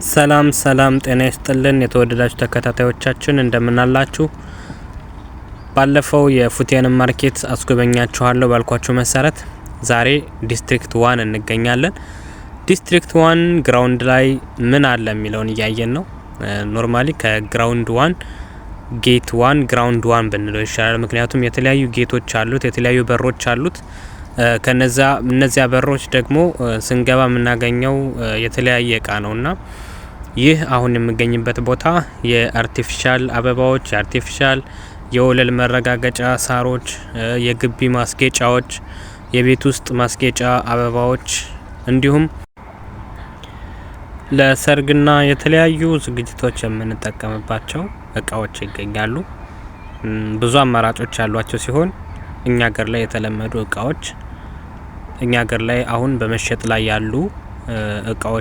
ሰላም ሰላም፣ ጤና ይስጥልን የተወደዳችሁ ተከታታዮቻችን፣ እንደምናላችሁ። ባለፈው የፉቲያንን market አስጎበኛችኋለሁ ባልኳችሁ መሰረት ዛሬ District 1 እንገኛለን። District 1 ground ላይ ምን አለ የሚለውን እያየን ነው። Normally ከ ground 1 gate 1 ground 1 ብንለው ይሻላል። ምክንያቱም የተለያዩ gate ኦች አሉት፣ የተለያዩ በሮች አሉት። ከነዛ እነዚያ በሮች ደግሞ ስንገባ የምናገኘው የተለያየ እቃ ነውና ይህ አሁን የምገኝበት ቦታ የ artificial አበባዎች፣ የ artificial የወለል መረጋገጫ ሳሮች፣ የግቢ ማስጌጫዎች፣ የቤት ውስጥ ማስጌጫ አበባዎች እንዲሁም ለሰርግና የተለያዩ ዝግጅቶች የምንጠቀምባቸው እቃዎች ይገኛሉ። ብዙ አማራጮች ያሏቸው ሲሆን እኛ ሀገር ላይ የተለመዱ እቃዎች፣ እኛ ሀገር ላይ አሁን በመሸጥ ላይ ያሉ እቃዎች።